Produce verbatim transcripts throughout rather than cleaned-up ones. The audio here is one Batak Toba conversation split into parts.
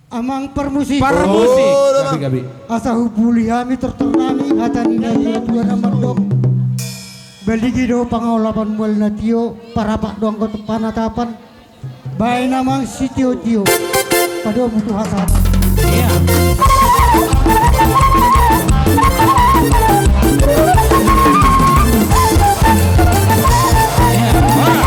Amang parmusik. Parmusik. Oh, gabe, gabe. Asa hupuli hami tortor nami hata ni natuatua na mandok. Baligi do pangalapan mual na tio, parapak do anggo panatapan. Baen amang sitiotio. Padomu tu hasana. Iya. Iya, ora.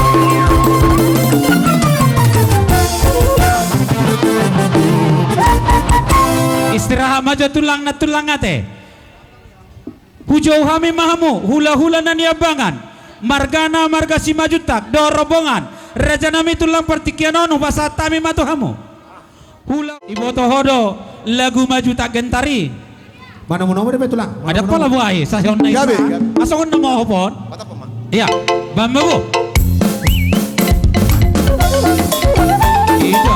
Istirahat ma jo tulang na tulang ate. Hujou hami ma hamu, hulahula na niambangan, margana marga Simanjuntak dohot rombongan, raja nami tulang partingkian on, hupasahat hami ma tu hamu. Hula, iboto ho do lagu Manjuntak Gentari. Manomu-nomu dope tulang. Ada pala buai, sahon na. Gabe, gabe. Asongon na mohopon. Iya, bambago. Ida.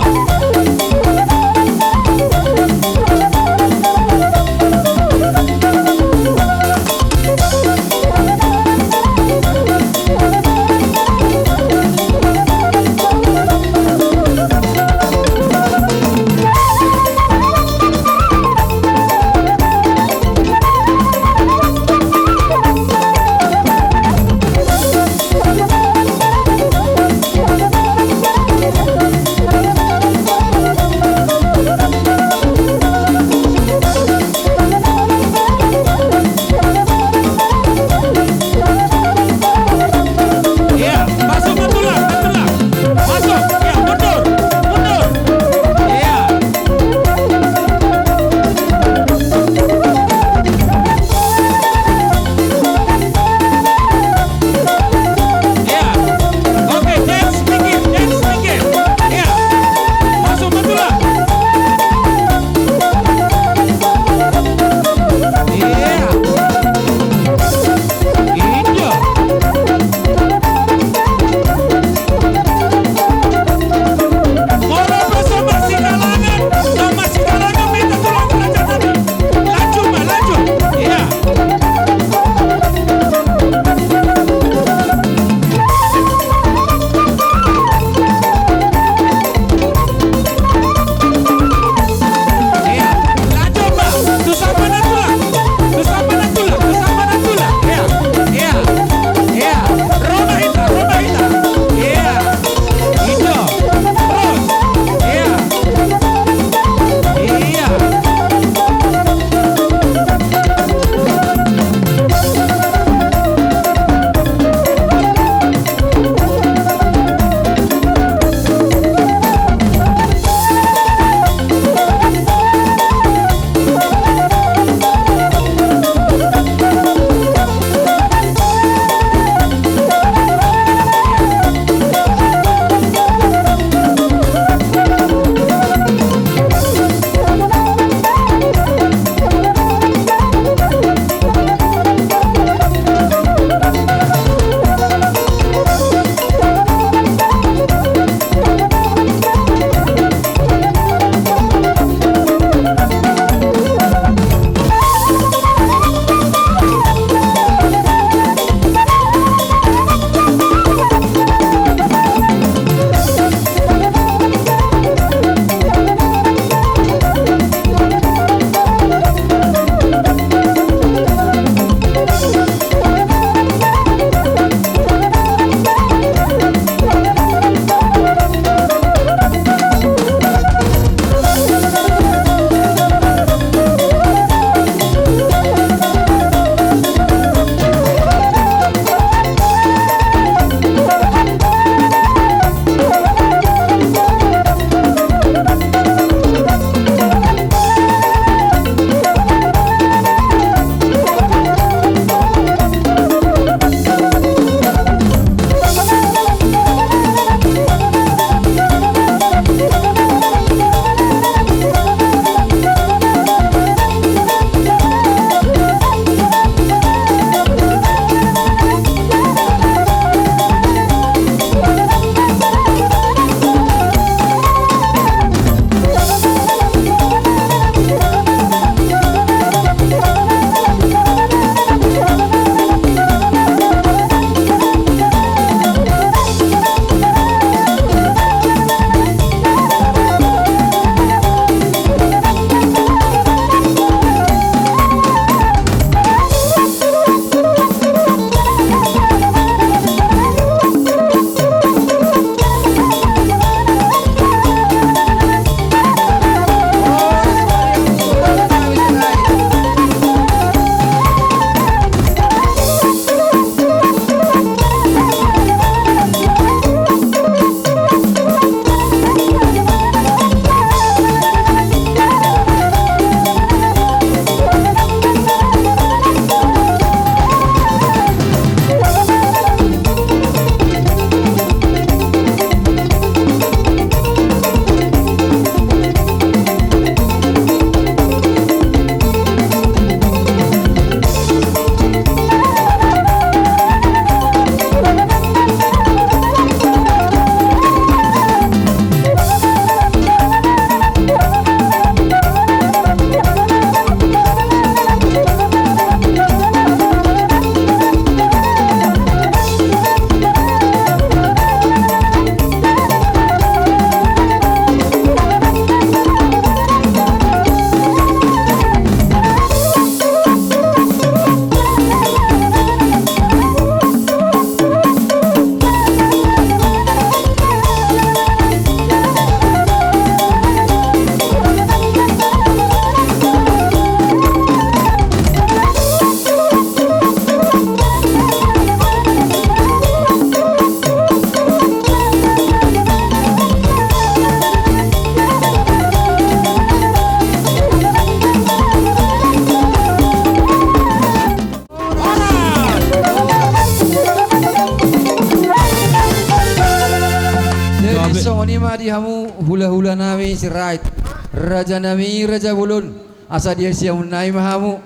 Songon i ma di hamu hulahula nami Sirait, raja nami, raja bolon, asa disiamun nami ma hamu.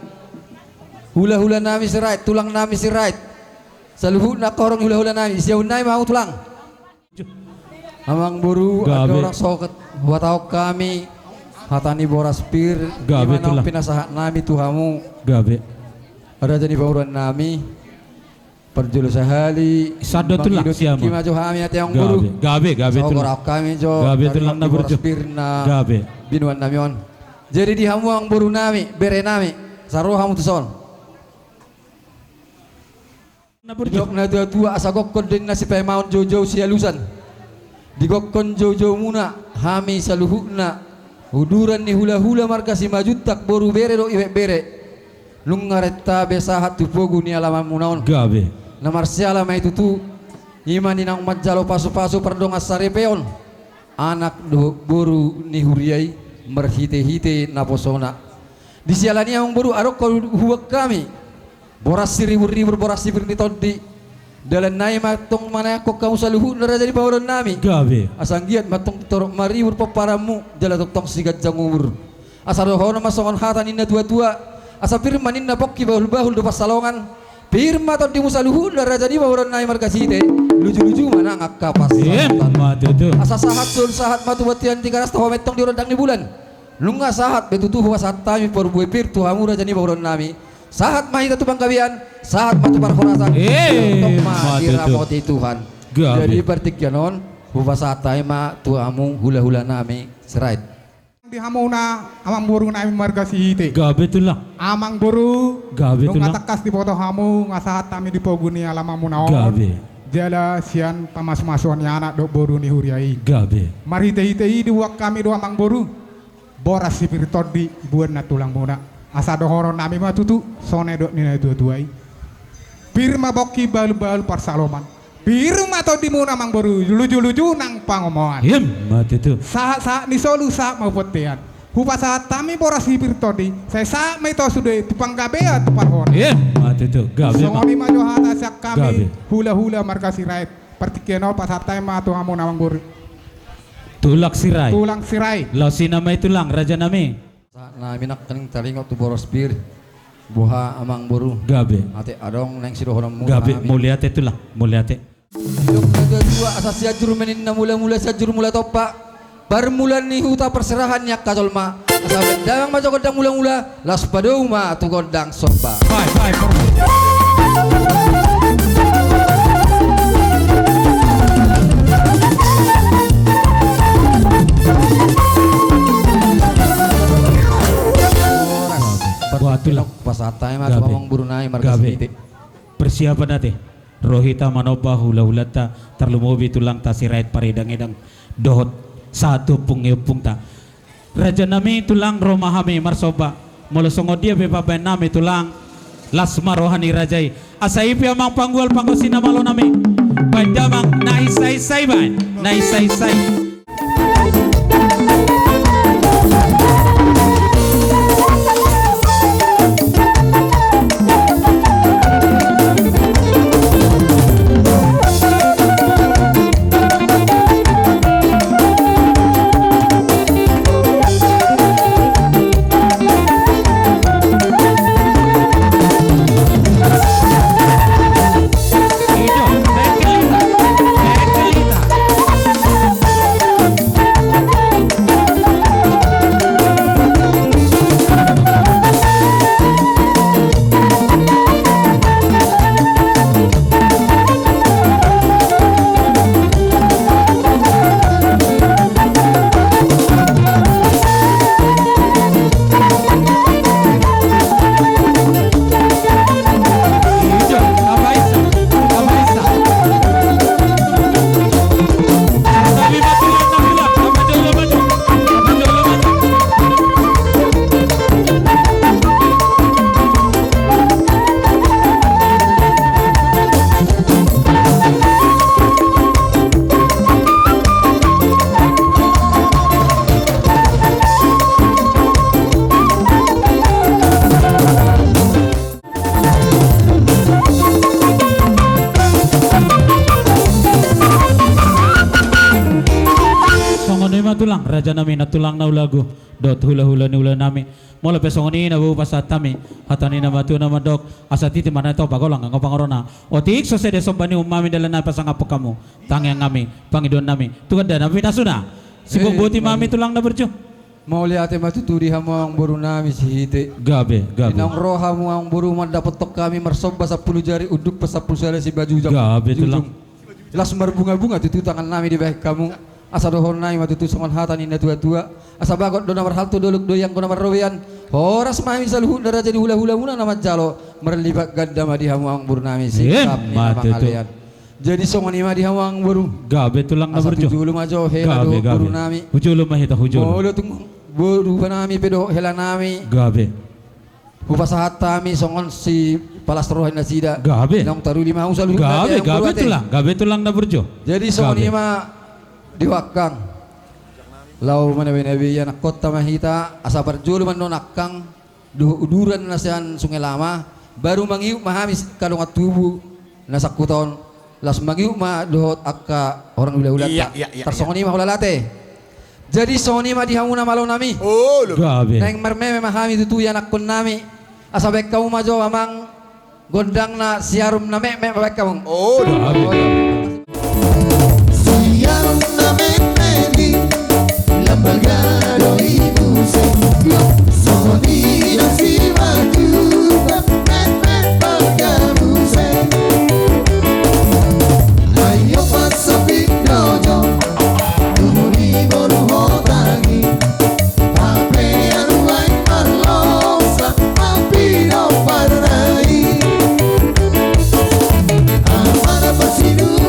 Hulahula nami Sirait, tulang nami Sirait, saluhutna angka horong ni hulahula nami, disiamun nami ma hamu tulang. Amangboru, gabe. Andorang so huhatahon hami hata ni boras pir, gabe, i ma naung tulang pinasahat nami tu hamu. Gabe. Raja ni pamoruon nami. Parjolo sahali. Sandok tulang, mangido tingki ma jo hami ate amangboru. Gabe, gabe, gabe tulang. Saogar hami jo. Gabe tulang na burju. Boras pir na, gabe, binoan nami on. Jadi di hamu amangboru nami, bere nami, sai ro hamu tuson. Didok natuatua, asa gokhon do ninna sipaimaon, joujou sialusan. Digokhon joujoumuna hami saluhutna uduran ni hulahula marga Simanjuntak, boru, bere dohot ibebere. Nunga renta be sahat tu pogu ni alamanmuna on. Gabe. Na marsiala ma i tutu, i ma na naung manjalo pasupasu pardongan saripeon anak dohot boru ni huria i marhitehite naposona. Di siala ni i amangboru, adong do huboan hami boras siriburribur, boras sipir ni tondi. Dalan nai ma antong manangihon hamu saluhutna raja ni pamoruon nami. Gabe. Asa anggiat ma antong torop maribur pomparanmu jala tongtong siganjang umur. Asa dohonon ma songon hata ni natuatua, asa pir ma ninna pongki, bahulbahul do pansalongan. Pir ma tondimu saluhutna raja ni pamoruon nami marga Sihite, lujuluju ma nang angka pansamotan. Emma tutu. Asa sahat solu sahat ma tu bontean, Tigaras Tahu ma antong di rondang ni bulan. Nunga sahat be tutu hupasahat hami parbue pir tu hamu raja ni pamoruon nami. Sahat ma hita tu panggabean, sahat ma tu parhorasan. Emma tutu. Tongtong ma diramoti Tuhan. Gabe. Jadi partingkian on hupasahat hami ma tu hamu hulahula nami Sirait. Di hamuna amangboru nami marga Sihite. Gabe tulang. Amangboru. Gabe tulang. Nunga tangkas diboto hamu, nunga sahat hami di pogu ni alamanmuna on. Gabe. Jala sian pamasumasuon ni anak dohot boru ni huria i. Gabe. Marhitehite i diboan hami do amangboru boras sipir tondi, boan na tulangmuna. Asa dohonon nami ma tutu songon na nidok ni natuatua i. Pir ma pongki, bahulbahul pansalongan. Pir ma tondimuna amangboru, lujuluju nang pangomoan. Emma tutu. Sahatsahat ni solu sahat ma tu bontean. Hupasahat hami boras sipir tondi, sai sahat ma hita sude tu panggabean, tu parhorasan. Emma tutu. Gabe ma. Songon i ma jo hata sian hami. Gabe. Hulahula marga Sirait. Partingkian on pasahat hami ma tu hamuna amangboru. Tulang Sirait. Tulang Sirait. Laos i nama i tulang, raja nami. Sahat nami nangkaning taringot tu boras pir. Boha amangboru? Gabe. Ate adong naeng sidohononmu tu hami? Gabe, mauliate tulang, mauliate. Didok natuatua, asa Sianjur ma ninna mulamula, Sianjur Mulatompa, parmulaan ni huta, parserahan ni angka jolma. Asa bahen damang ma jo gondang mulamula, laos padomu ma tu gondang somba. Baik, baik, baik. Boha tulang? Pasahat hami ma tu amangboru nami marga Sihite. Persiapan ate. Ro hita manomba hulahulanta, tarlumobi tulangta Sirait paridangidang dohot sahat tu ompung ni ompungta. Raja nami, tulang, ro ma hami marsomba. Molo songon dia pe pambahen nami tulang, las ma roha ni raja i. Asa i pe amang panggual panghosi na malo nami. Bahen damang na hinsahinsa i, bahen na hinsahinsa i. Tulang, raja nami, nantulang na ulagu dohot hulahula ni ulaon nami. Molo pe songon i na boi hupasahat hami hata ni na matua na mandok: Asa titi ma na tinopa, golanggolang pangorona, otik so sude somba ni uhum nami, dalan nami pasangaphon hamu, tangiang nami, pangidoan nami tu ganda nami pinasuna. Sibuk boti ma hami, tulang na burju. Mauliate ma tutu di hamu amangboru nami Sihite. Gabe, gabe. Naung ro hamu amangboru mandapothon hami marsomba sampulu jari, unduk pe sampulu sada sibajujung. Gabe, tulang. Las marbungabunga tutu tangan nami dibahen hamu. Asa dohonon nami ma tutu songon hata ni natuatua: Asa bagot do na marhalto, dolok do i anggo na marrobean. Horas ma hami saluhutna raja ni hulahulamuna na manjalo, marlipat ganda ma di hamu amangboru nami. Singkap ni na mangalean. Jadi songon i ma di hamu amangboru. Gabe, tulang na burju. Asa tu jolo ma jo hela dohot boru nami. Hujolo ma hita, hujolo. Molo tung boru nami pe dohot hela nami. Gabe. Hupasahat hami songon sipalas roha ni nasida. Gabe. Naung taruli ma hamu saluhutna. Gabe, gabe, tulang. Gabe, tulang na burju. Jadi songon i ma di ho angkang. Laho manabenabe ianakkonta ma hita, asa parjolo ma annon angkang dohot uduran na sian Sungai Lama, baru mangihut ma hami sian dongan tubu na sangkuton, laos mangihut ma dohot angka horong ni hulahulanta. Tarsongon i ma, hulalate. Jadi songon i ma di hamu na malo nami. Gabe. Naeng marmeme ma hami tutu ianakkon nami. Asa bahen hamu ma jo amang gondang na siarum na metmet ma bahen hamu. Gabe. Siarum na metmet i, lambalga do i muse. Songon i do si Matupa, metmet balga muse. Ayo pasapit do jo, dulu ni boru hotang i. Hape aluai marlosa, api do parrai. Amana pasidu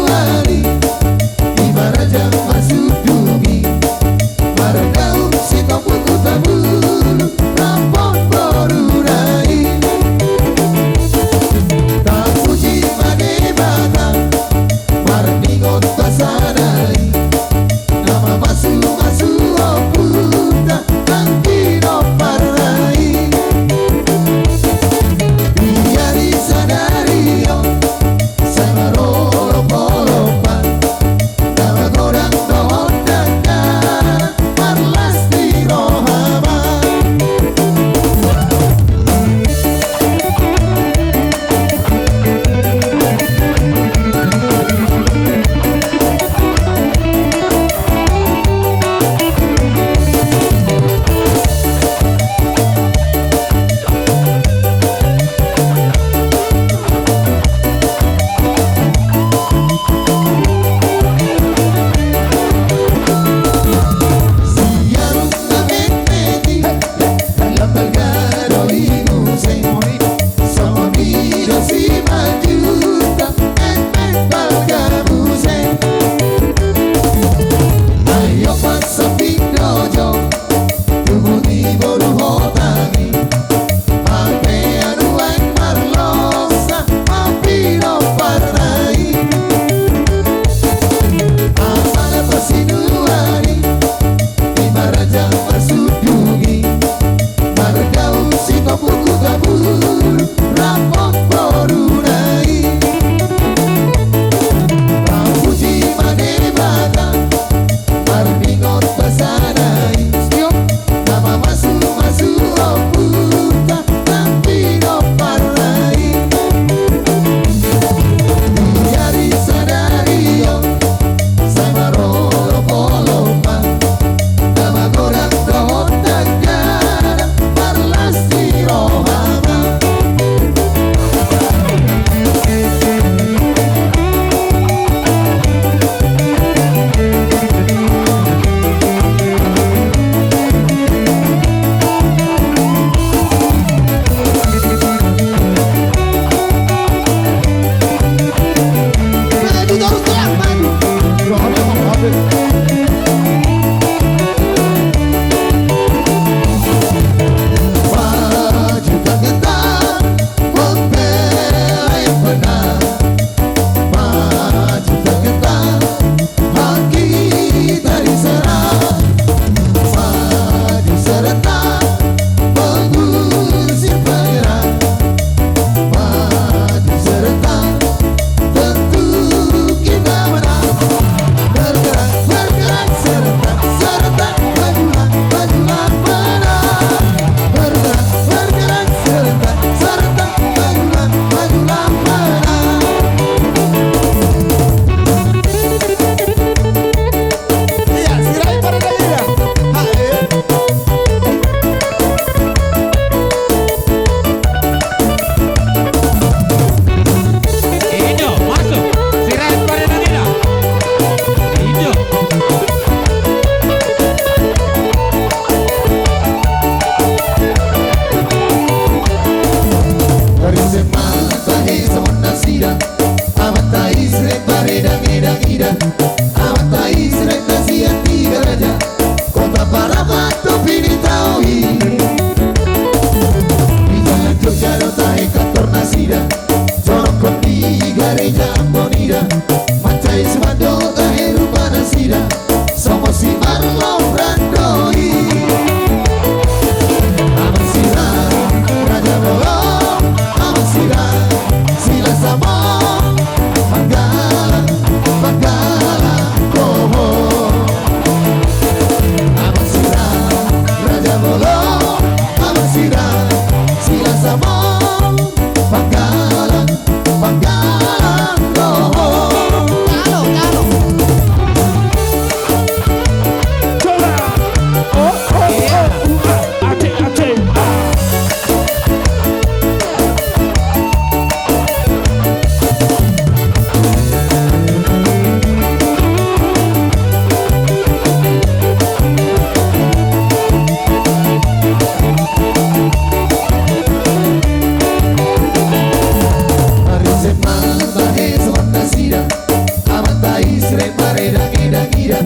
Isrek paredang edang ida,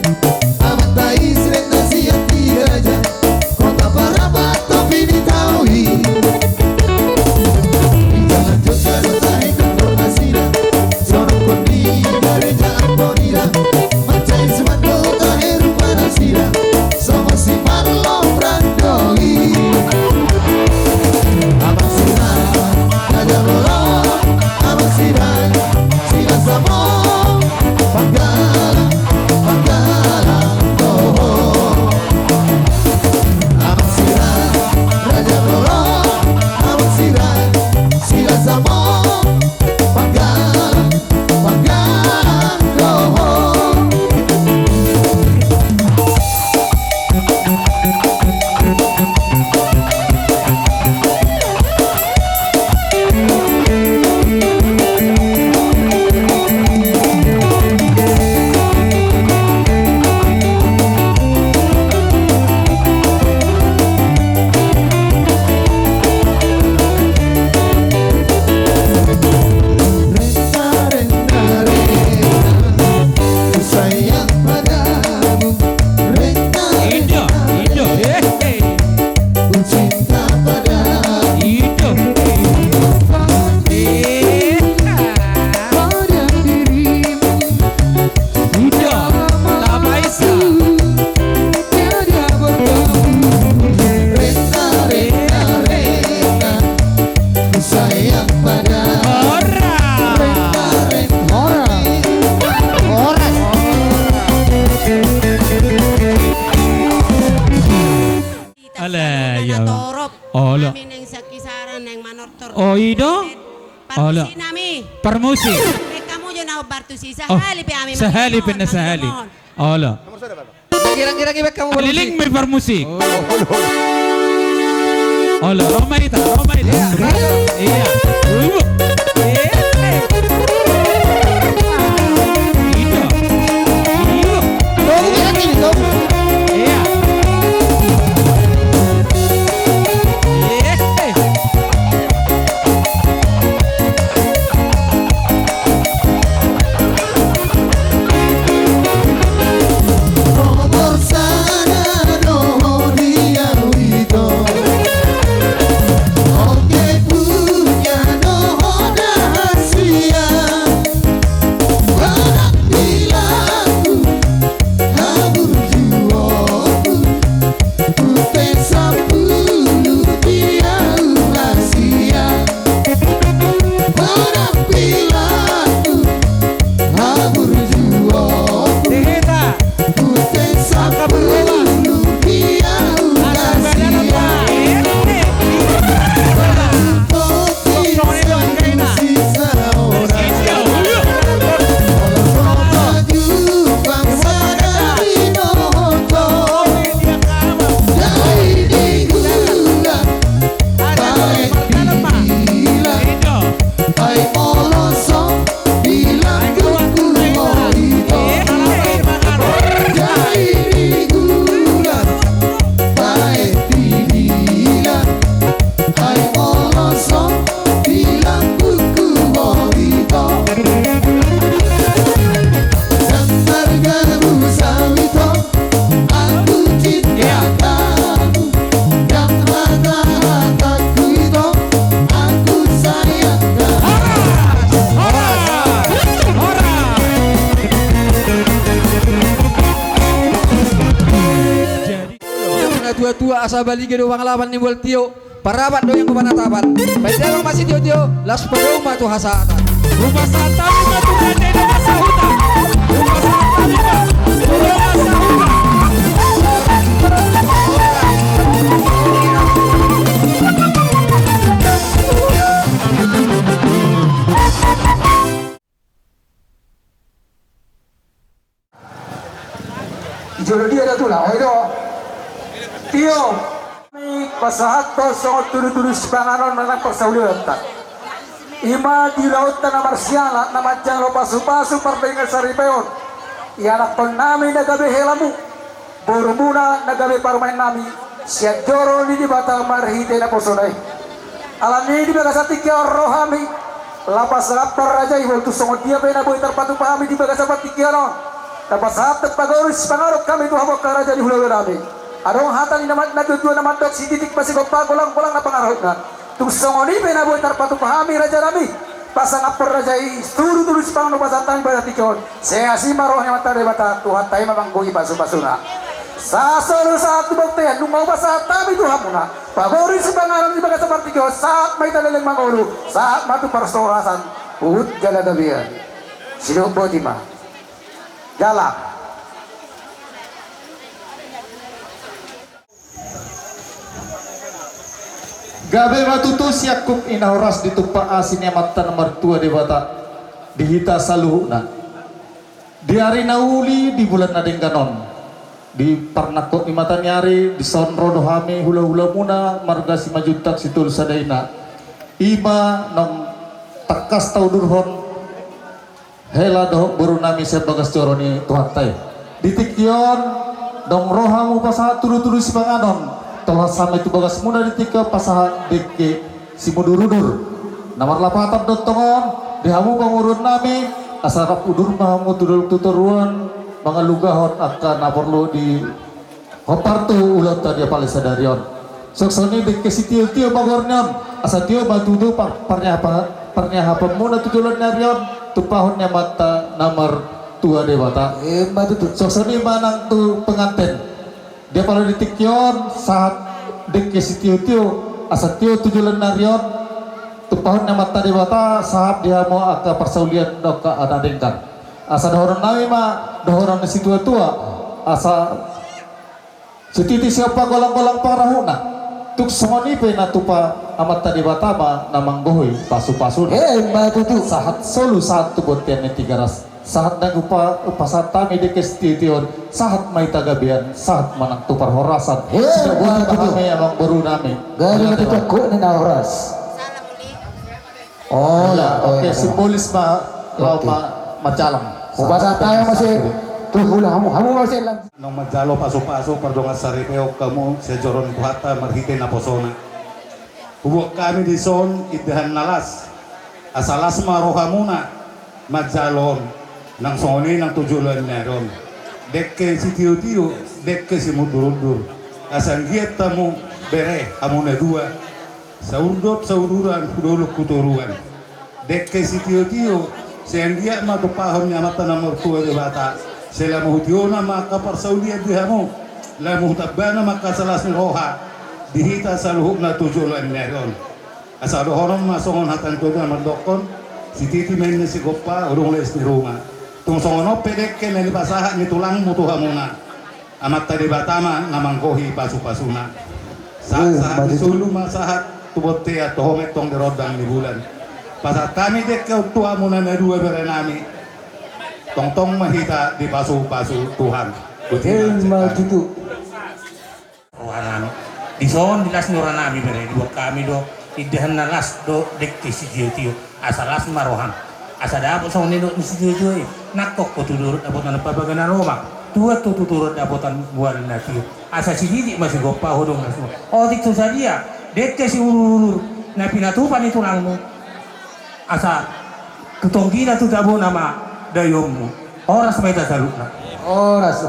amanta Isrek na sian Tigaraja, kota Parapat topi ni tao i. Di jalan Jogja do tahe konfirmasina, songon di gareja ampo nida, mansai suman do tahe rupa nasida, songon si Marlon Brando i. Amang Sirait, raja bolon, amang Sirait, sila samo, panggalang, panggalang dohot. Amang Sirait, raja bolon, amang Sirait, sila samo, panggalang, panggalang dohot. Renta, renta, renta, ku sayang padamu. Renta, renta, renta, ku cinta padamu. Ido. Ido. Pada dirimu. Ido. Tama esa. Tiada bertemu. Renta, renta, renta, ku sayang padamu. Ora. Renta, renta, ora. Ora. Ala, ya. Torop. Olo. Kami nang sakisaran nang manortor. Oh, ido? Olo. Parmusik nami. Parmusik. Baen hamu jo na hombar tusi. Oh, sahali pe hami sahali pe na sahali. Olo. Ranggi, ranggi, ranggi, baen hamu parmusik. Keliling ma parmusik. Oh, olo, olo. Olo, ro ma hita, ro ma hita. Iya, iya. Ibu. Iya. Iya. Iya. Iya. Iya. Nomor sada do ho di au ito. Oke punya do ho rahasia. Barang bilangku, haburjuonku. Pute sampulu di au rahasia. Barang bilangku, haburjuonku. Pute sampulu di au rahasia. Ai molo so bilang buku ho ito. Santar gabu sawito, aku cinta kamu. Dan rata-rataku ito, aku sayang kamu. Horas! Horas! Horas! Jadi, na tua-tua asa balige do pangalapan ni mual tio. Parapat do yang kupanatapan. Baen damang ma sitio-tio, laos padomu ma tu hasahatan. Rumah santap ma tu rande na masa huta. Rumah santap ma tu rande na masa huta. Jolo dia da tulang, oi do. Tio. Pasahathon songon tudu-tudu sipanganon na nang parsaulianta. Ima di ulaonta na marsiala, na manjalo pasu-pasu pardenggan saripeon. Ianakhon nami na gabe helamu. Borumuna na gabe parumaen nami. Sian joro ni Debata marhite naposona i. Alani i di bagasan tingki on ro hami. Lapas lampa raja i, botul songon dia pe na boi tarpatupa hami di bagasan partingkian on. Tapasahat pagoru sipanganon hami tu hamu angka raja ni hulahula nami. Adong hata ni na ma-, na tuatua na mandok, sititik ma sigompa, golanggolang ma pangarahutna. Tung songon i pe na boi tarpatupa hami raja nami, pasangaphon raja i, tudutudu sipanganon hupasahat hami pada tingki on. Sai asi ma roha ni Amanta Debata, Tuhanta i ma manggohi pasupasuna. Sahat solu sahat tu bontean, nunga hupasahat hami tu hamuna pagoru sipanganon di bagasan partingkian on, sahat ma hita leleng mangolu, sahat ma tu parhorasan, huhut jala gabean. Sidok boti ma. Jala. Gabe ma tutu siangkup i na horas ditumpak asi ni Amanta na martua Debata di hita saluhutna. Di ari na uli di bulan na denggan on, di parnangkok ni mata ni ari, dison ro do hami hulahulamuna marga Simanjuntak Sitolu Sada Ina. I ma naung tangkas taudurhon hela dohot boru nami sian bagas joro ni Tuhanta i. Di tingki on, dung ro hamu pasahat tudutudu sipanganon, tolhas hami tu bagasmuna di tingki on pasahat dengke simudurudur. Na marlapatan do tongon di hamu pamoruon nami, asa rap udur ma hamu tu dolok tu toruan, mangalugahon angka na porlu di hombar tu ulaonta di apala sadari on. Songon i dengke sitiotio ma goar ni on, asa tio ma tutu par-, parniaha-, parniahapanmuna tu joloan ni ari on, tumpahon ni Amanta na martua Debata. Ima tutu. Songon i ma nang tu penganten. Di apala di tingki on, sahat dengke sitiotio, asa tio tu joloan ni ari on, tumpahon ni Amanta Debata, sahat di hamu angka parsaulian dohot angka na denggan. Asa dohonon nami ma, dohonon ni situatua, asa sititik sigompa golanggolang pangarahutna. Tung songon i pe na tupa Amanta Debata ma na manggohi pasupasuna. Ima tutu. Sahat solu sahat tu bontean ni Tigaras. Sahat nang hupa-, hupasahat hami dengke sitiotio on. Sahat ma hita gabean, sahat ma nang tu parhorasan. Ima tutu. Sidok boti ma hami amangboru nami. Gabe ma tutu angkup ni na horas. Oh, ya, oke, oke, simbolis ma, laho ma, manjalang. Hupasahat hami ma muse tu hula hamu, hamu ma muse. Naung manjalo pasupasu pardongan saripeon hamu sian joro ni Tuhanta marhite naposona. Huboan hami dison indahan na las, asa las ma rohamuna manjalo on, nang songon i nang tu joloan ni ari on. Dengke sitiotio, dengke simudurudur. Asa anggiat hamu bere, hamu na dua, saurdot sauduran, hudolok hutoruan. Dengke sitiotio, sai anggiat ma tumpahon ni Amanta na martua Debata. Sai lam hutiona ma angka parsaulian di hamu, lam hutambana ma angka las ni roha di hita saluhutna tu joloan ni ari on. Asa dohonon ma songon hata ni tuatua na mandokkon, sititi ma inna sigompa, hudung les ni ruma. Tung songon on pe dengke na nipasahat ni tulangmu tu hamuna, Amanta Debata ma na manggohi pasupasuna. Sahat, sahat ni solu ma sahat tu bontean, toho ma tong di rondang ni bulan. Pasahat hami dengke on tu hamuna na dua bere nami. Tongtong ma hita dipasupasu Tuhan. Ima tutu. Roha nami. Dison di las ni roha nami bere, diboan hami do indahan na las dohot dengke sitiotio. Asa las ma roham. Asa dapot songon nidok ni sitiotio i. Nangkok ho tu dolok dapotan pabaganan lomak. Tuat ho tu toruan dapotan mual na tio. Asa sititik ma sigompa, hudung na suma. Otik tu sadia dengke siururudur na pinatupa ni tulangmu. Asa tu tonggina tu tabona ma dayonmu. Horas ma hita saluhutna. Horas.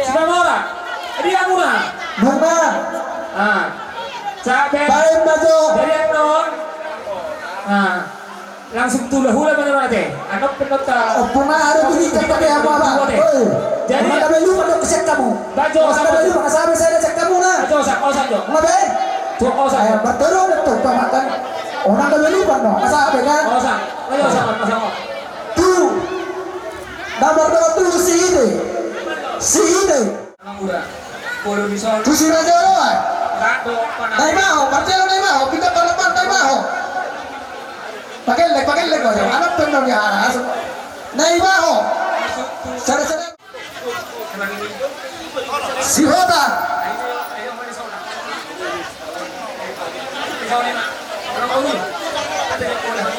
Sitamora. Dia muna. Muna. Ah. Capek. Baik, Bajo. Jadi, non. Ah. Langsung tu hulahula mana, mana te? Anak penonton. Oh, bunga harus diikat pakai apa, Pak? Oi. Jadi, ada lupa dong, cek kamu. Bajo, ada lupa, sabar, saya cek kamu, nah. Bajo, sak, oh, sak, Jo. Nggak, Be? Jo, oh, sak. Ayo, betul, betul, Pak, makan. Orang ada lupa dong, sabar, kan? Oh, sak. Bajo, sak, sak, sak. Tuh. Nomor dua tuh si ini. Si ini. Tusi raja ro ai. Naimaho, martelo naimaho, pinta palapan naimaho. Pagellek, pagellek, anak penno ni aras. Naimaho. Sada-sada. Sihota.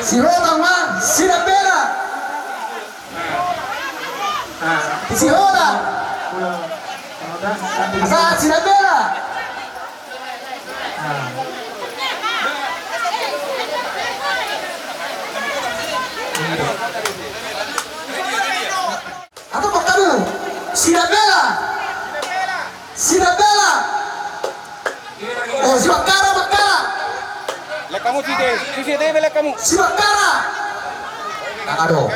Sihota ma, Sinambela. Sihota. Asa Sinambela. Sibakara. Nang adong.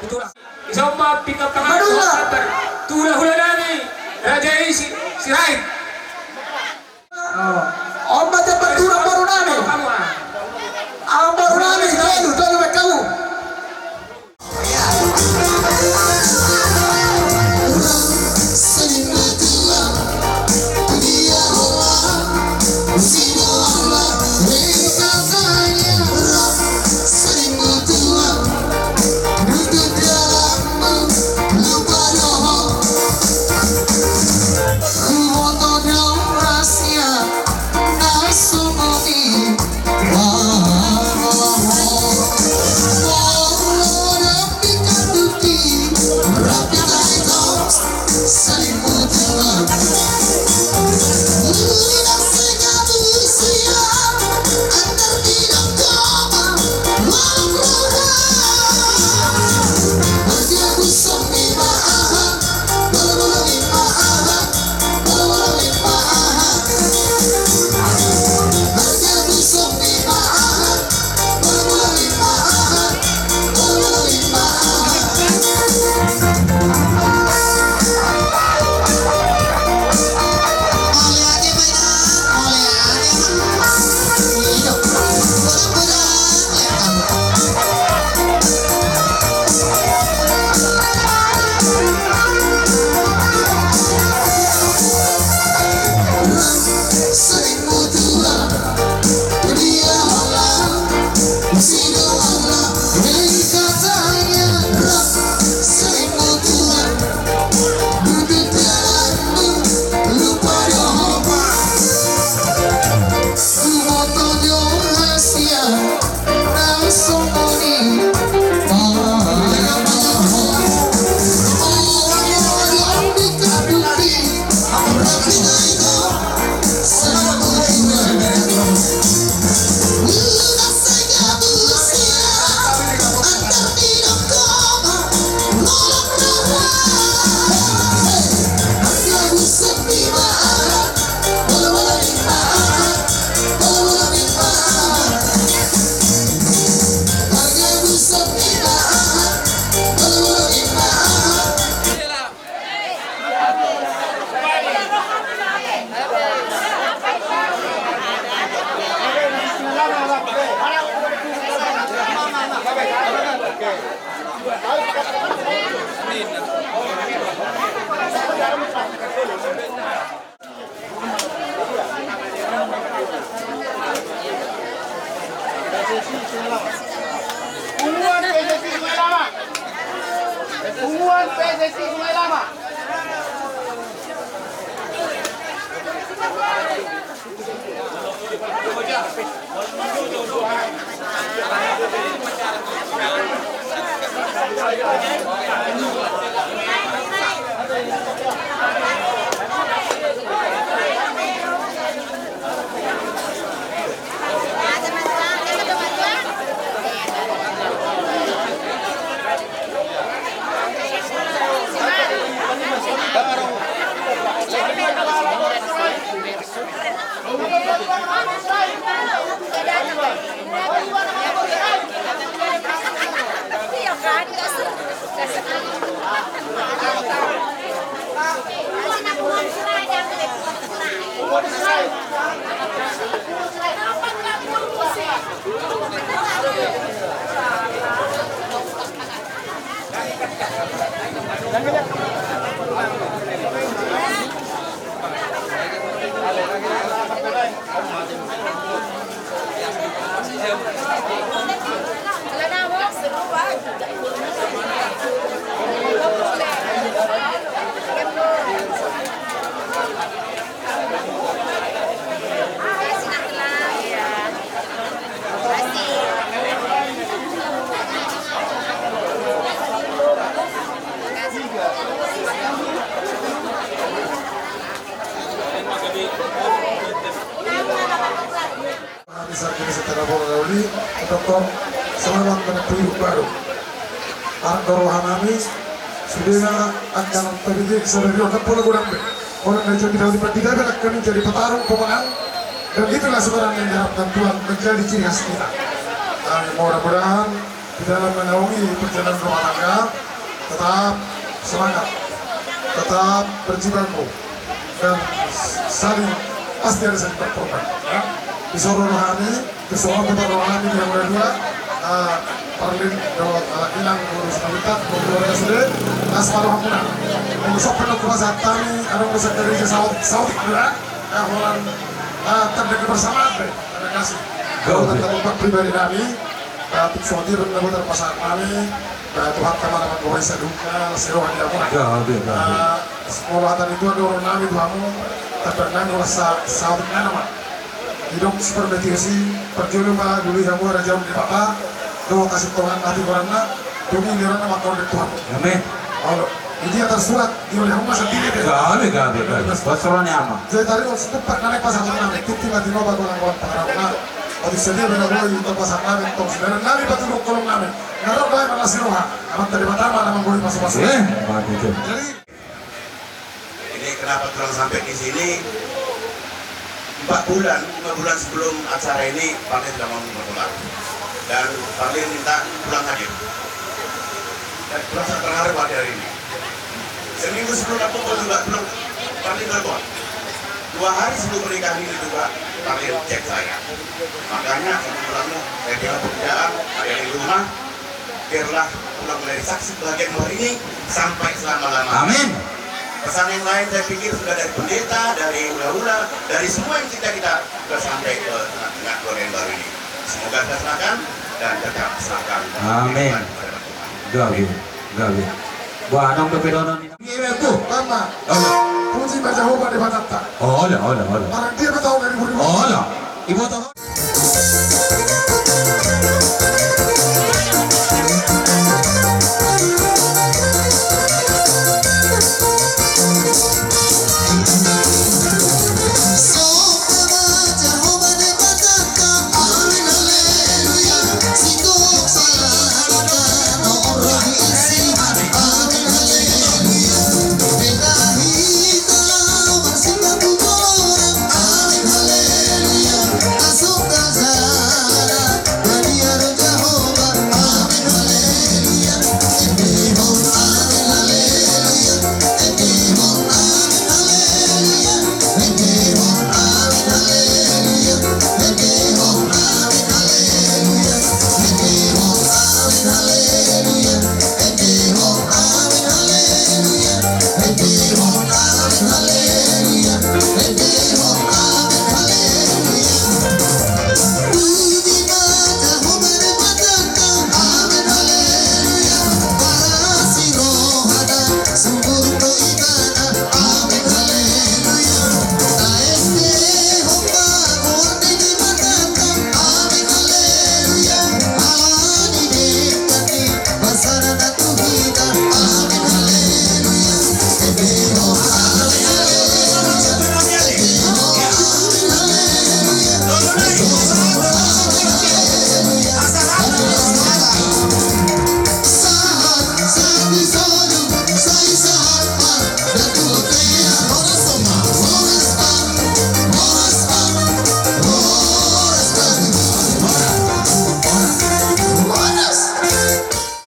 Itulah. Isomba pika pangan. Madura. Tu hulahula nami Raja i Si-, Sirait. Omba jamban tu amangboru nami. Amangboru nami, tolu, tolu baen hamu. Punguan P S S I Sungai Lama. Punguan P S S I Sungai Lama. Kami saat ini secara bola lali, doktor, selamat menempuh hidup baru. Argo roha nami, sudena angka na tabege sadari on, pola godang be. Pola na jadi daun di pandita be, angka na jadi patarung pamangan. Dan itulah sebenarnya yang diharapkan Tuhan menjadi ciri khas kita. Dan mudah-mudahan di dalam menaungi perjalanan rumah tangga, tetap semangat, tetap berjibaku, dan saling, pasti ada saling berkorban, ya. Di seluruh hal ini, di seluruh tempat rumah ini yang berdua, eh, Parlin, do, eh, Inang, Guru Senabitat, Guru Keluarga Sude, Asma Rohamuna. Mengusap penuh kuasa kami, ada urusan dari saut, saut, ya. Eh, holan, eh, tanda kebersamaan, be. Terima kasih. Gabe. Kalau tanda pribadi kami, eh, untuk suatu yang benar-benar pasangan kami, eh, Tuhan kami akan membawa saya duka, siroha dia pun. Gabe, gabe. Eh, sekolah tadi itu ada orang kami, Tuhanmu, tapi kami merasa sahabat nama. Hidup seperti itu sih, percuma dulu kamu ada jauh di papa, doa kasih Tuhan, hati orang nak, demi dia orang nama kau di Tuhan. Amin. Kalau dia tersurat, Yo, ya, masa tiri, be. Gabe, gabe, gabe. Bos roni ama. Jadi tadi waktu itu pak nane pasang nane, titi mati noba golang golang pangarap na. Waktu sedia bela boi untuk pasang nane, tong sebenarnya nane batu dua kolom nane. Ngarap bae mana siroha, amat tadi pertama nama boi masuk masuk. Eh, mati tuh. Jadi ini kenapa kurang sampai di sini? Empat bulan, lima bulan sebelum acara ini, Parlin sudah mau menggelar. Dan Parlin minta pulang hadir. Dan pulang sangat terharu pada hari ini. Seminggu sebelum aku pun juga belum, Parlin telepon. Dua hari sebelum pernikahan ini juga, Parlin chat saya. Makanya, saya bilang, saya bilang pekerjaan, ada di rumah, biarlah pulang menjadi saksi kebahagiaan hari ini sampai selama-lamanya. Amin. Pesan yang lain saya pikir sudah dari pendeta, dari hula-hula, dari semua yang kita, kita sudah sampai ke tengah-tengah keluarga yang baru ini. Semoga terserahkan dan tetap serahkan. Amin. Kepada Tuhan. Gabe, gabe. Wah, nang pepedonon ini. Iya, iya, Bu. Mama. Ola. Puji baca hoba di batata. Ola, ola, ola. Barang dia bertahu dari budi. Ola. Ibu tahu.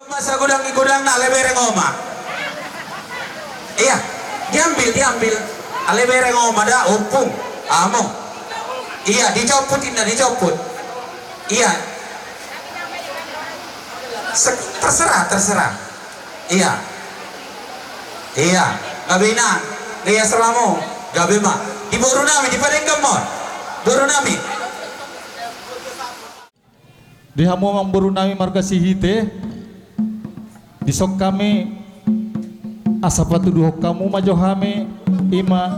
Masa godang i godang na ale bereng oma. Iya, diambil, diambil. Ale bereng oma da, ompung, among. Iya, dicopot inna, dicopot. Iya. Se-, terserah, terserah. Iya. Iya. Gabe ina. Gaya selamu. Gabe ma. Di boru nami, di padenggan ma. Boru nami. Di hamu amang boru nami marga Sihite, dison hami asa patuduhon hamu ma jo hami, ima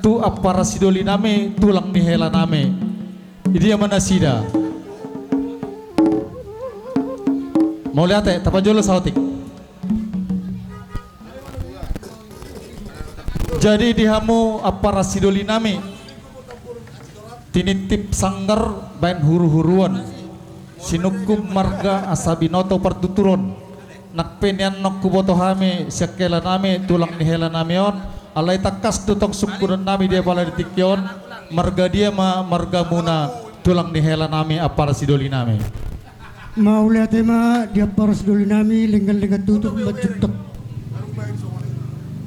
tu ampara sidoli nami, tulang ni hela nami. Di dia ma nasida? Mauliate, tapajolo saotik. Jadi di hamu ampara sidoli nami, tinitip sanggar baen huru-huruon, sinungkun marga asa binoto partuturon. Nang pe nian naung huboto hami sian hela nami, tulang ni hela nami on, alai tangkas do tong sungkunon nami di apala di tingki on. Marga dia ma margamuna, tulang ni hela nami, ampara sidoli nami? Mauliate ma di ampara sidoli nami, lenggan-lenggan tutu, manjuntak.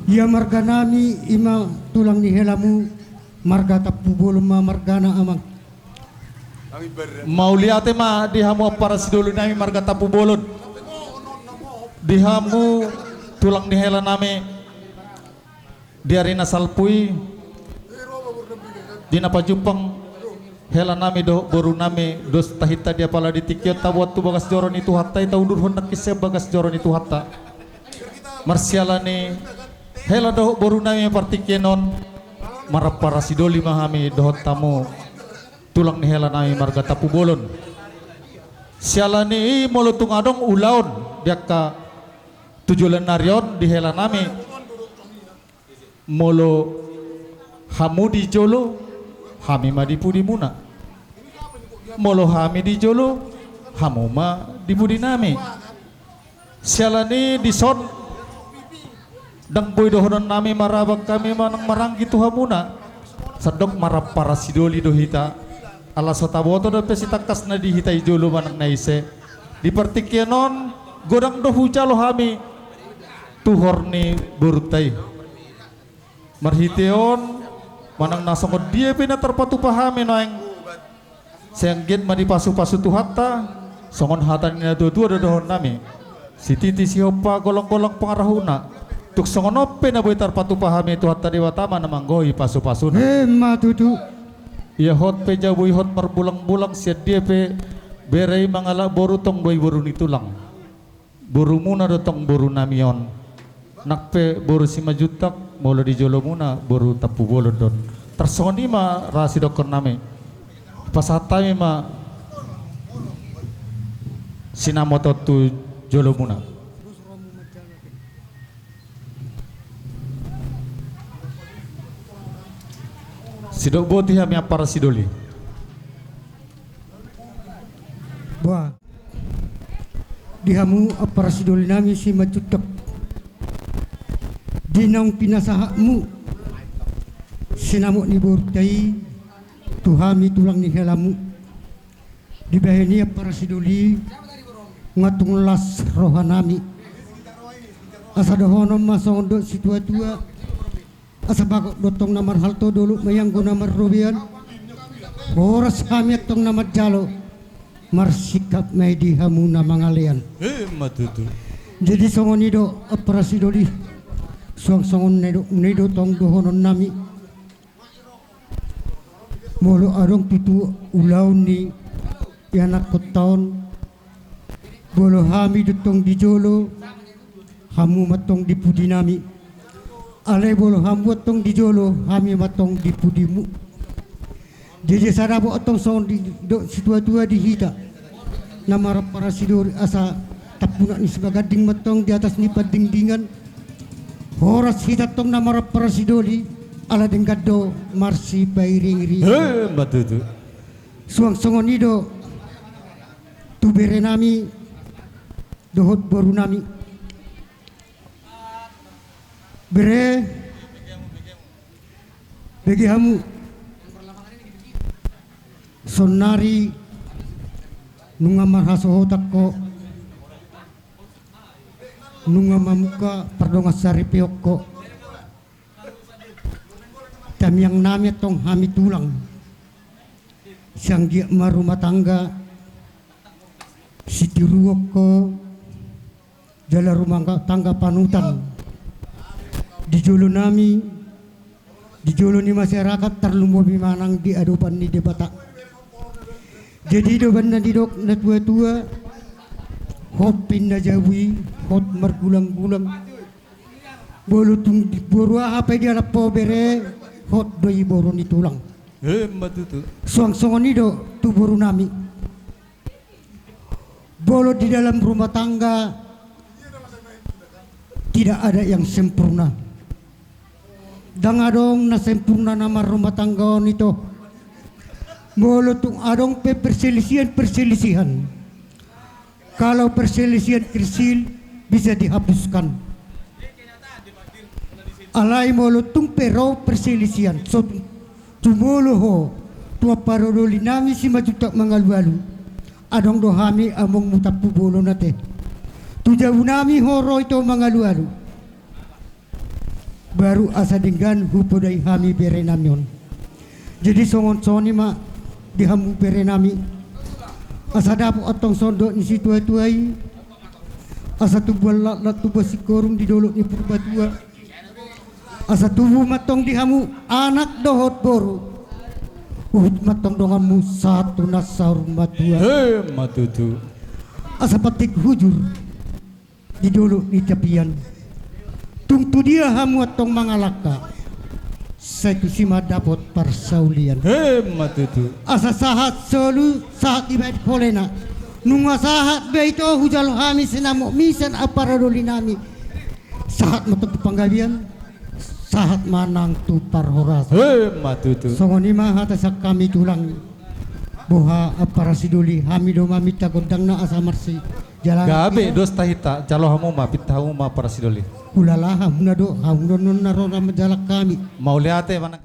Ia marga nami, i ma tulang ni helamu, marga Tampubolon ma margana, amang. Mauliate ma di hamu ampara sidoli nami marga Tampubolon. Di hamu tulang ni hela nami, di ari na salpu i, di na pajumpang hela nami dohot boru nami, dos tahinta di apala di tingki on taboan tu bagas joro ni Tuhanta i, taudurhon nangkin sian bagas joro ni Tuhanta. Marsiala ni hela dohot boru nami partingkian on, marampara sidoli ma hami dohot hamu tulang ni hela nami marga Tampubolon. Siala ni i, molo tung adong ulaon di angka tu joloan ni ari on di hela nami, molo hamu di jolo, hami ma di pudimuna. Molo hami di jolo, hamu ma di pudi nami. Siala ni i, dison ndang boi dohonon nami marabang hami manang maranggi tu hamuna. Sandok marampara sidoli do hita. Ala so taboto dope sitangkas na di hita i jolo manang na ise. Di partingkian on, godang do hujalo hami tuhor ni borunta i. Marhite on, manang na songon dia pe na tarpatupa hami nuaeng, sai anggiat ma dipasu-pasu Tuhanta. Songon hata ni na tua-tua do dohonon nami: Sititi sihompa, golanggolang pangarahutna. Tung songon on pe na boi tarpatupa hami, Tuhanta Debata ma na manggohi pasu-pasuna. Emma tutu. Ia hot pe jabu i hot marbulang-bulang, sian dia pe bere i mangalap boru, tong do i boru ni tulang. Borumuna do tong boru nami on. Nang pe boru Simanjuntak, molo di jolomuna boru Tampubolon do on. Tarsongon i ma ra sidokkon nami. Pasahat hami ma sinamot on tu jolomuna. Sidok boti hami ampara sidoli. Boa. Di hamu ampara sidoli nami Simanjuntak, di naung pinasahatmu sinamot ni borunta i tu hami tulang ni helamu, dibahen i ampara sidoli, nga tung las roha nami. Asa dohonon ma songon dok situa-tua: Asa bagot do antong na marhalto, dolok ma i anggo na marrobean. Horas hami antong na manjalo, marsingkat ma i di hamu na mangalean. Emma tutu. Jadi songon i do ampara sidoli, suang songon na nidok, na nidok tong dohonon nami. Molo adong tutu ulaon ni ianakhonta on, molo hami do antong di jolo, hamu ma antong di pudi nami. Alai molo hamu antong di jolo, hami ma antong di pudimu. Jadi asa dapot antong songon na nidok situa-tua di hita na marampara sidoli, asa tampunak ni Simaganding ma antong di atas ni Pandingdingan. Horas hita antong na marampara sidoli, ala denggan do marsipairing-iringan. Emma tutu. Suang songon i do tu bere nami dohot boru nami. Bere, bege hamu. Saonari nunga marhasohotan ho, nunga mamungka pardongansaripeon ho. Tamiang nami antong hami tulang, sai anggiat ma rumah tangga sitiruon ho, jala rumah tangga panutan di jolo nami, di jolo ni masyarakat, tarlumobi manang di adopan ni Debata. Jadi do umbahen na nidok na tua-tua: Hot pe ninna jabu i, hot margulang-gulang. Molo tung di boru aha pe dialap ho bere, hot do i boru ni tulang. Emma tutu. Suang songon i do tu boru nami. Molo di dalam rumah tangga tidak ada yang sempurna. Ndang adong na sempurna na marrumah tangga on, ito. Molo tung adong pe perselisihan-perselisihan, kalau perselisihan kecil bisa dihapuskan. Alai molo tung pe ro perselisihan, so tung Jumolo ho tu ampardolinami Simanjuntak mangalualu. Adong do hami amongmu tampubolon ate. Tu jabunami ho ro ito mangalualu. Baru asa denggan hupodai hami berenami on. Jadi songon songon i ma di hamu berenami. Asa dapot antong sondok ni situatua i. Asa tubuan laklak tubuan singkoru di dolok ni Purbatua. Asa tubu ma antong di hamu anak dohot boru. Huhut ma antong donganmu sahat tu na saur matua. Emma tutu. Asa pantik hujur di dolok ni tapian. Tung tu dia hamu antong mangalangka, sai tusi ma dapot parsaulian. Emma tutu. Asa sahat solu sahat dibahen holena. Nunga sahat be ito hujalo hami sinamotmi sian ampardolinami. Sahat ma antong tu panggabean. Sahat ma nang tu parhorasan. Emma tutu. Songon i ma hata sian hami tulang. Boha ampara sidoli hami do maminta gondangna asa marsijalangan. Gabe dos tahita jalo hamu ma pinta hamu ma ampara sidoli. Hulala hamuna do hamu do non na ro na manjalang hami. Mauliate manang.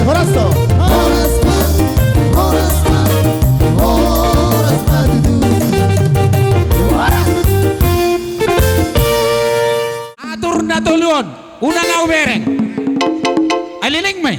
Horas do. Horas ma. Horas ma. Horas ma tutu. Horas. Atur na tolu on. Unang ahu bereng. Ai leleng ma i.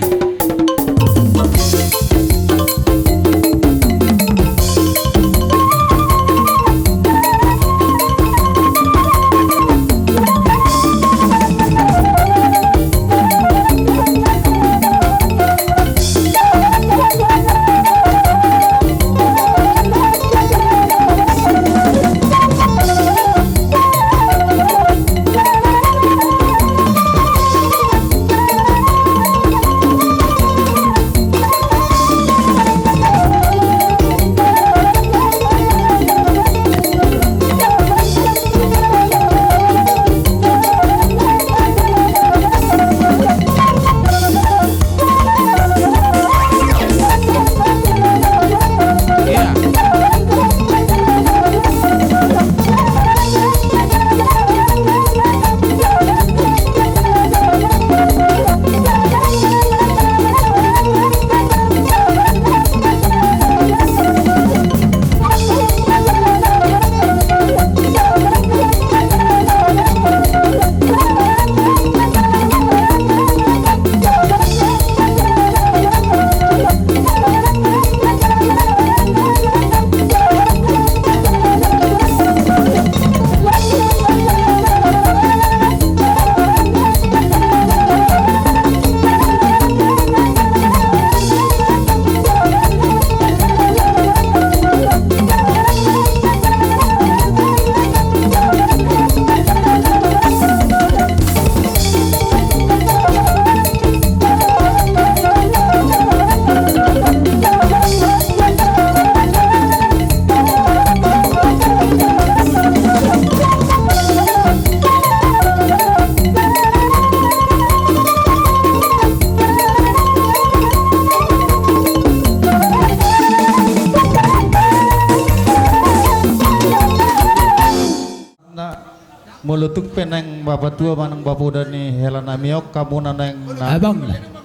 Tung pe naeng bapatua manang bapauda ni hela nami on, hamu na naeng na, abang,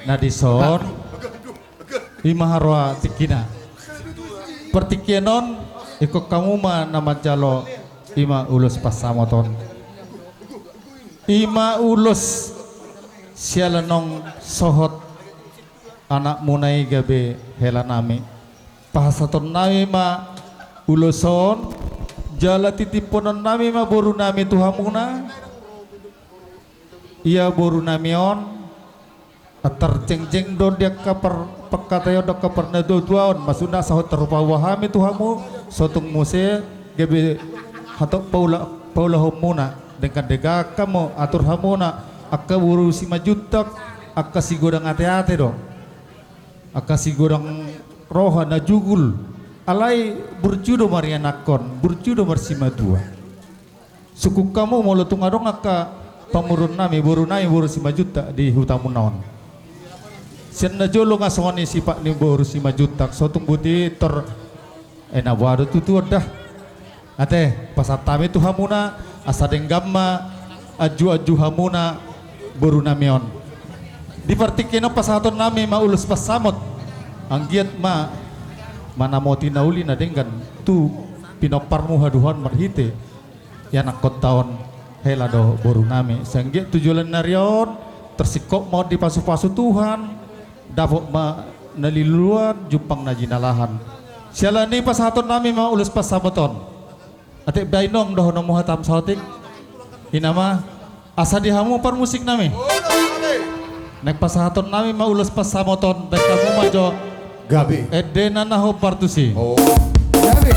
na dison. Ima haroa tingkina. Partingkian on, ingkon hamu ma na manjalo ima ulos pansamot on. Ima ulos siala naung sohot anakmuna i gabe hela nami. Pasahaton nami ma ulos on, jala titiphonon nami ma boru nami tu hamuna. Ia boru nami on, antar jengjeng do di angka par-, pangkataion dohot angka parnatua-tuaon, maksudna asa hot tarpaboa hami tu hamu, so tung muse gabe hatop paula-, paulahonmuna, denggan denggan hamu, atur hamuna, angka boru Simanjuntak, angka sigodang ate-ate do, angka sigodang roha na jugul, alai burju do marianakhon, burju do marsimatua. Sungkun hamu molo tung adong angka pamoruon nami, boru nami, boru Simanjuntak di hutamuna on. Sian na jolo nga songon i sipat ni boru Simanjuntak, so tung boti tor, eh, na boha do tutu on da. Ate, pasahat hami tu hamuna, asa denggan ma anju-anju hamuna boru nami on. Di partingkian on pasahaton nami ma ulos pansamot. Anggiat ma manamoti na uli na denggan tu pinomparmu haduhon marhite ianakhonta on, hela dohot boru nami. Sai anggiat tu joloan ni ari on, tarsingkop ma on dipasu-pasu Tuhan, dapot ma na niluluan, jumpang na jinalahan. Siala ni i pasahaton nami ma ulos pansamot on. Ate, baen on dohononmu hatamu saotik. Inna ma, asa di hamu parmusik nami. Naeng pasahaton nami ma ulos pansamot on, baen hamu ma jo. Gabe. Endena na hombar tusi. Oh. Gabe.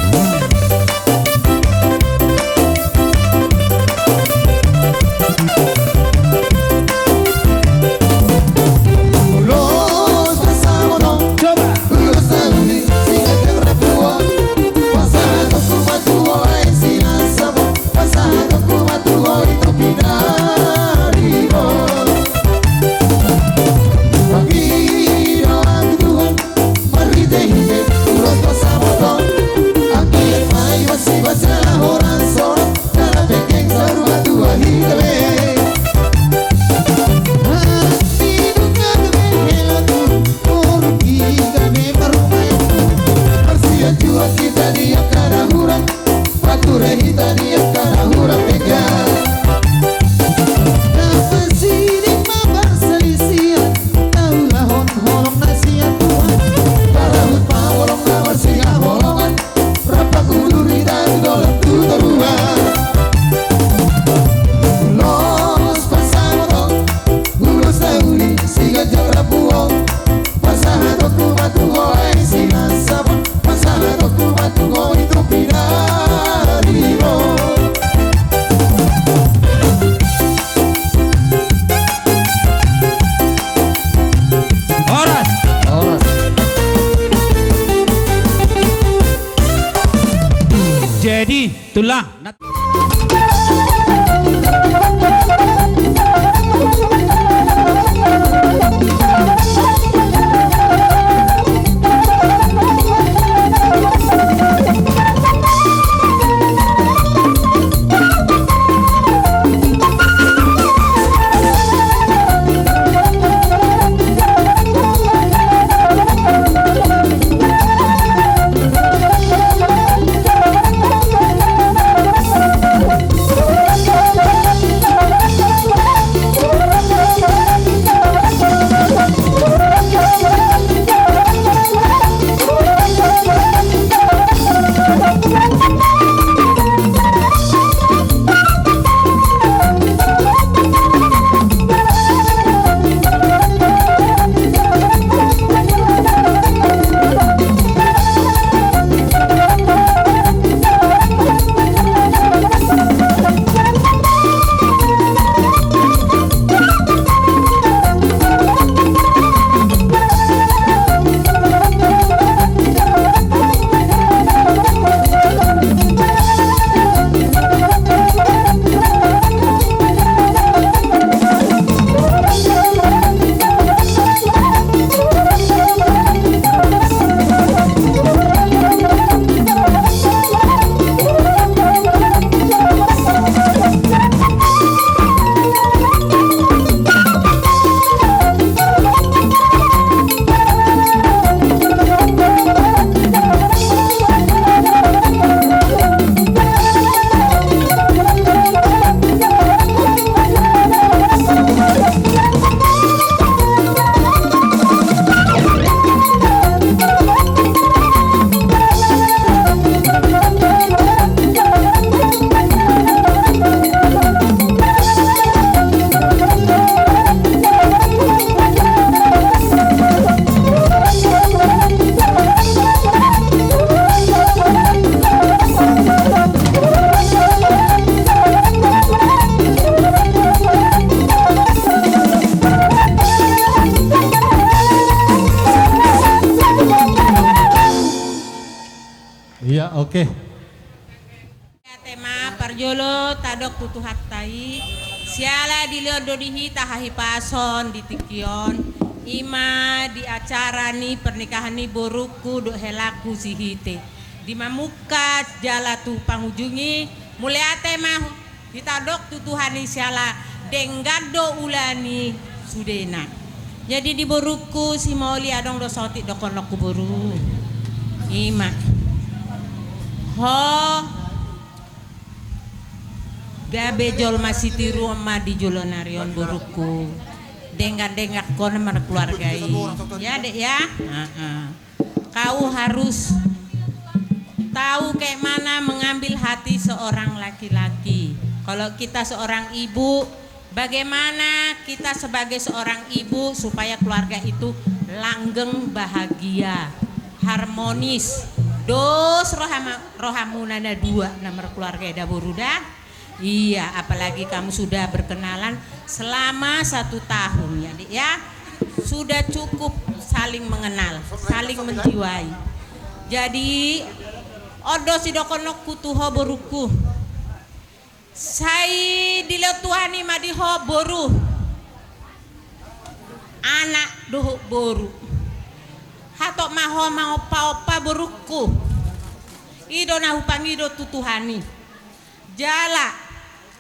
Ulos pansamot on. Coba. Ulos na uli, siganjang rambu on. Pasahatonku ma tu ho, ai sinasabo. Pasahatonku ma tu ho, ito pinaribot. Pangidoanku tu ho, marhite-hite ulos pansamot on. Anggiat ma i masibasa laho ransoran, jala penggeng saur matua hita be. Hami nunga gabe hela tu, boru hita be marrumaen tu. Marsianjuan hita di angka na hurang, marture hita di angka na hurang denggan. Na pasiding ma parsalisian, na ulahon holong na sian Tuhan. Parahut ma holong na marsihaholongan, rap pangudur hita tu dolok tu toruan. Ulos pansamot on, ulos na uli, siganjang rambu on. Pasahatonku ma tu ho, ai sinasabo. Pasahatonku ma tu ho, ito pinaribot. Horas. Horas. Jadi, itulah. Oke. Ate ma parjolo tadok tu Tuhanta i, siala dilehon do di hita hahipason di tingki on, i ma di acara ni pernikahan ni borungku dohot helaku si Hite. Di mamungka jala tu pangujung i, mauliate ma hita dok tu Tuhan i siala denggan do ula ni sudena. Jadi di borungku si Moli adong do saotik dohononku boru. I ma. Ho gabe jolma sitiruon ma di joloan ni ari on borungku. Denggan-denggan ho na markeluarga i. Ya, Dek, ya? Heeh. Kau harus tahu kayak mana mengambil hati seorang laki-laki. Kalau kita seorang ibu, bagaimana kita sebagai seorang ibu supaya keluarga itu langgeng, bahagia, harmonis. Dos rohama-, rohamuna na dua na markeluarga i da boru da. Iya, apalagi kamu sudah berkenalan selama satu tahun ya, Dek, ya. Sudah cukup saling mengenal, saling menjiwai. Jadi, on do sidohononku tu ho borungku. Sai dilehon Tuhan i ma di ho boru. Anak dohot boru. Hatop ma ho maompa-ompa borungku. I do na hupangido tu Tuhan i. Jala,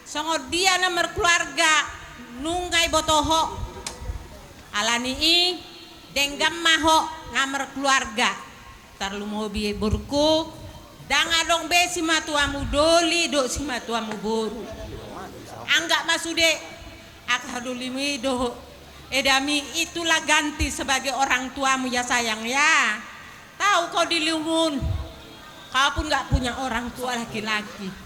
songon dia na markeluarga, nunga iboto ho. Alani i, denggan ma ho na markeluarga. Tarlumobi borungku, ndang adong be simatuamu doli dohot simatuamu boru. Anggap ma sude, angka dolimu i dohot edami itulah ganti sebagai orang tuamu ya sayang ya. Tahu kau di lingkungan, kau pun nggak punya orang tua laki-laki.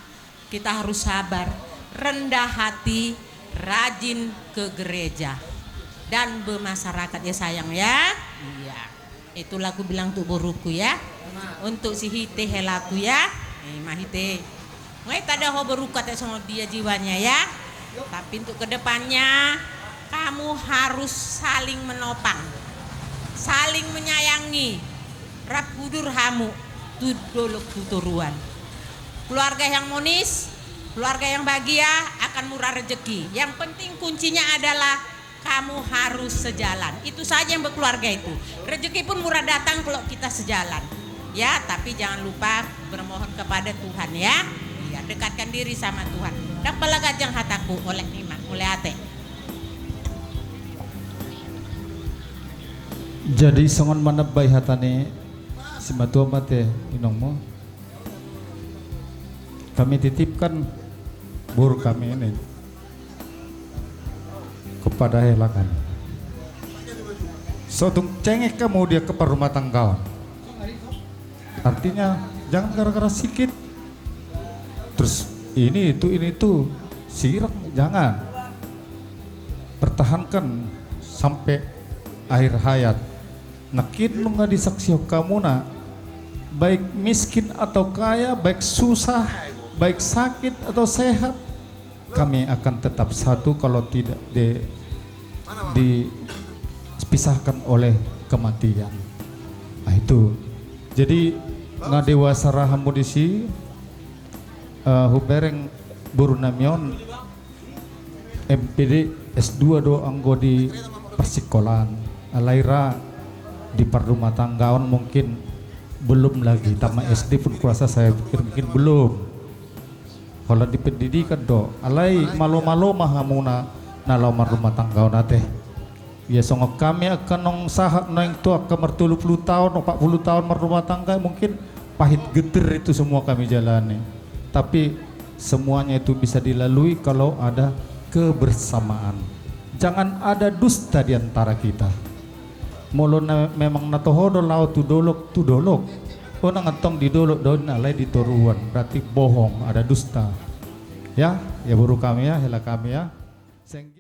Kita harus sabar, rendah hati, rajin ke gereja, dan bermasyarakat ya sayang ya. Iya. Itulah aku bilang untuk borungku ya. Untuk si Hite helaku ya. Eh, ma Hite. Ngai tada ho borungku ate songon dia jiwanya ya. Tapi untuk kedepannya kamu harus saling menopang, saling menyayangi, rap hudur hamu tu dolok tu toruan. Keluarga yang monis, keluarga yang bahagia akan murah rezeki. Yang penting kuncinya adalah kamu harus sejalan. Itu saja yang berkeluarga itu. Rezeki pun murah datang kalau kita sejalan. Ya, tapi jangan lupa bermohon kepada Tuhan ya. Iya, dekatkan diri sama Tuhan. Ndang pala ganjang hataku, olat ni ma, mauliate. Jadi songon manambai hata ni simatua ma ate inongmu. Kami titipkan boru kami ini kepada hela kami. So tung cengeng kamu dia ke parrumatanggaon. Artinya jangan gara-gara sikit terus ini itu, ini itu, sirang, jangan. Pertahankan sampai akhir hayat. Nangkin nunga disaksihon hamuna, baik miskin atau kaya, baik susah, baik sakit atau sehat, kami akan tetap satu kalau tidak di-, dipisahkan oleh kematian. Nah, itu. Jadi, nga dewasa ra hamu disi, eh, hubereng boru nami on, M P D, S dua do anggo di parsikolaan. Alai ra di parrumatanggaon mungkin belum lagi, tamat S D pun kurasa saya pikir mungkin belum. Kalau di pendidikan do, alai malo-malo ma hamuna na laho marrumatanggaon ate. Ia songon hami angka naung sahat, naung tu angka martolu pulu taon, opat pulu taon marrumah tangga, mungkin pahit getir itu semua kami jalani. Tapi semuanya itu bisa dilalui kalau ada kebersamaan. Jangan ada dusta di antara kita. Molo na, memang na toho do laho tu dolok, tu dolok. Unang antong di dolok do on, alai di toruan, berarti bohong, ada dusta. Ya, ya boru kami ya, hela kami ya. Seng-